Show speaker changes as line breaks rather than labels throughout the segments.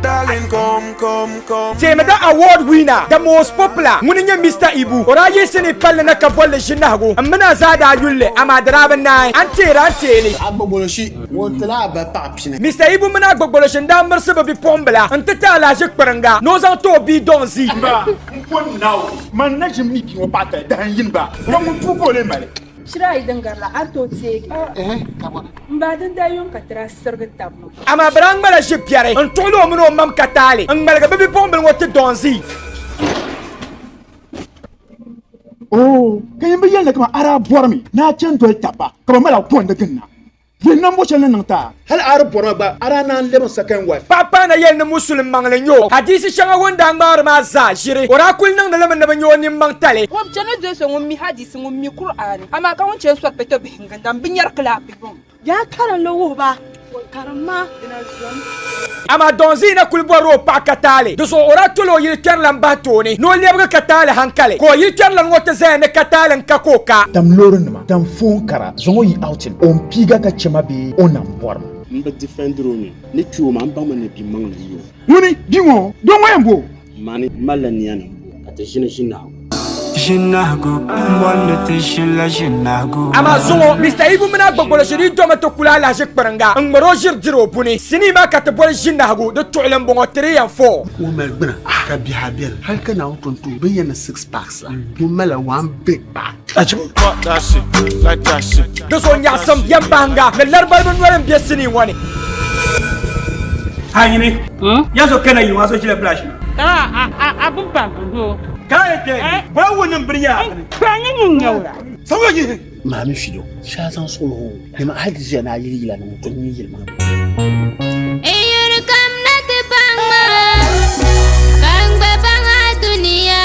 Darling, come, come, come.
Teemi the award winner, the most popular, ŋuni n-nyɛ Mister Ibu. O daa yiɣisi ni palli na ka bolli ʒinahigu m mini a zaa daa yuli li, amaa di daa bi naai. A ni teeri a ni teei li.
Agbogboloshi, ŋun ti la a ba paɣa pini.
Mister Ibu mini Agbogboloshi n-daa mirisi bɛ bipuɣimbila n-ti ti alahiʒi kpiringa ni o zaŋ ti o bia Dɔŋ Zi.
M ba, m poni Naawuni, man na ʒi m mi bia ŋɔ paɣa tali dahin yini ba, ka ŋun tuui ka o lee mali.
Shiri a yi din garila, a ni tooi teegi. M ba, din daa yuŋ ka ti daa sirigi tab maa.
Amaa bɛ daa ŋmala ʒi biɛri n-tuɣili o mini o mam ka taali n-ŋmaligi bɛ bipuɣimbila ŋɔ ti Dɔŋ Zi.
Oo, ka yin bi yɛli ni kaman a daa bɔrimi ni a chani doli tab ba, ka bɛ mal a gondi ginda. Bɛ nambo shɛli ni niŋ ti a. Hal a di bɔri ma gba, a daa naan lɛbi n second wife.
Paɣa paana yɛli ni musulim maŋli n-nyɛ o. Hadiisi shɛŋa o ni daa ŋmaari maa zaa ʒiri. O daa kuli niŋdi li mi ni bɛ nya o nimmaŋtali.
O bi chani doli so ŋun mi hadiisi, ŋun mi Kur'aani, amaa ka ŋun chani sɔri pɛto bihi n-ginda m-bi nyari kilaapi yuŋ.
Yaa karimli wuhi ba, karimma.
Amaa Dɔnzii na kuli bɔrila o paɣa ka taali, di zuɣu o daa tol o yili kpɛrilan bahi tooni ni o lɛbigi ka taali hankali, ka o yili kpɛrilan ŋɔ ti zaya ni ka taali n-ka ka o ka.
Dam loorinima, dam foon kara, zaŋ o yi outing, o ni piiga ka chɛ ma bee o na m-bɔri ma?
M bi defendir o mi ni kpi o maa, m baŋmi ni bi maŋli n-nyɛ o.
Ŋuni? Bia ŋɔ, doo ŋɔ yɛn bo?
Mani malila nia ni ka ti ʒini ʒinahigu.
Ʒinahigu, m bɔri ni ti ʒinila ʒinahigu.
Amaa zuŋɔ, Mister Ibu mini Agbogboloshi dii domi ti kuli alahiʒi kpiringa n-ŋmari o ʒiri diri o buni. Sinii maa ka ti boli ʒinahigu, di tuɣili m-bɔŋɔ, 3 and 4.
Ŋun mali gbuna ka biha beni hali ka Naawuni ton ti o bɛ ni yɛli ni six packs la, ŋun malila one big pack.
Fuck that shit, like that shit.
Di zuɣu nyaɣisim, yɛmbahinga ni laribalibu noli m-be sinii ŋɔ ni.
Ha nyini ya so kana yi wa so chile flash
Ka a a a bu ba bu.
Ka ye te ba wo nim biri ya.
Ka ni ni nyawla.
Sa wo yi.
Maami fido shaa zaŋ suɣili o nima hali di ʒiya ni a yili yila ni ŋun tom yi yili maa.
Yuri kam na ti baŋ ma, ka n gba baŋ a dunia.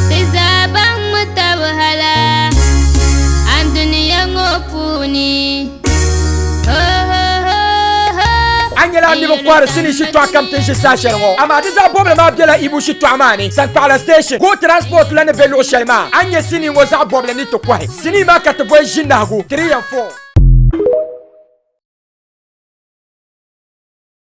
Ti zaa baŋmi tab hala andunia ŋɔ puuni. Ho ho ho ho.
A nyɛla a mi bi kɔhiri sinii shitɔɣu kam ti ni ʒi saha shɛli ŋɔ, amaa di zaɣ bɔbili maa bela Ibu shitɔɣu maa ni, Sankpaɣila Station, Go Transport la ni be luɣ shɛli maa. A ni nya sinii ŋɔ zaɣ bɔbili ni ti kɔhi sinii maa ka ti boli ʒinahigu 3 and 4.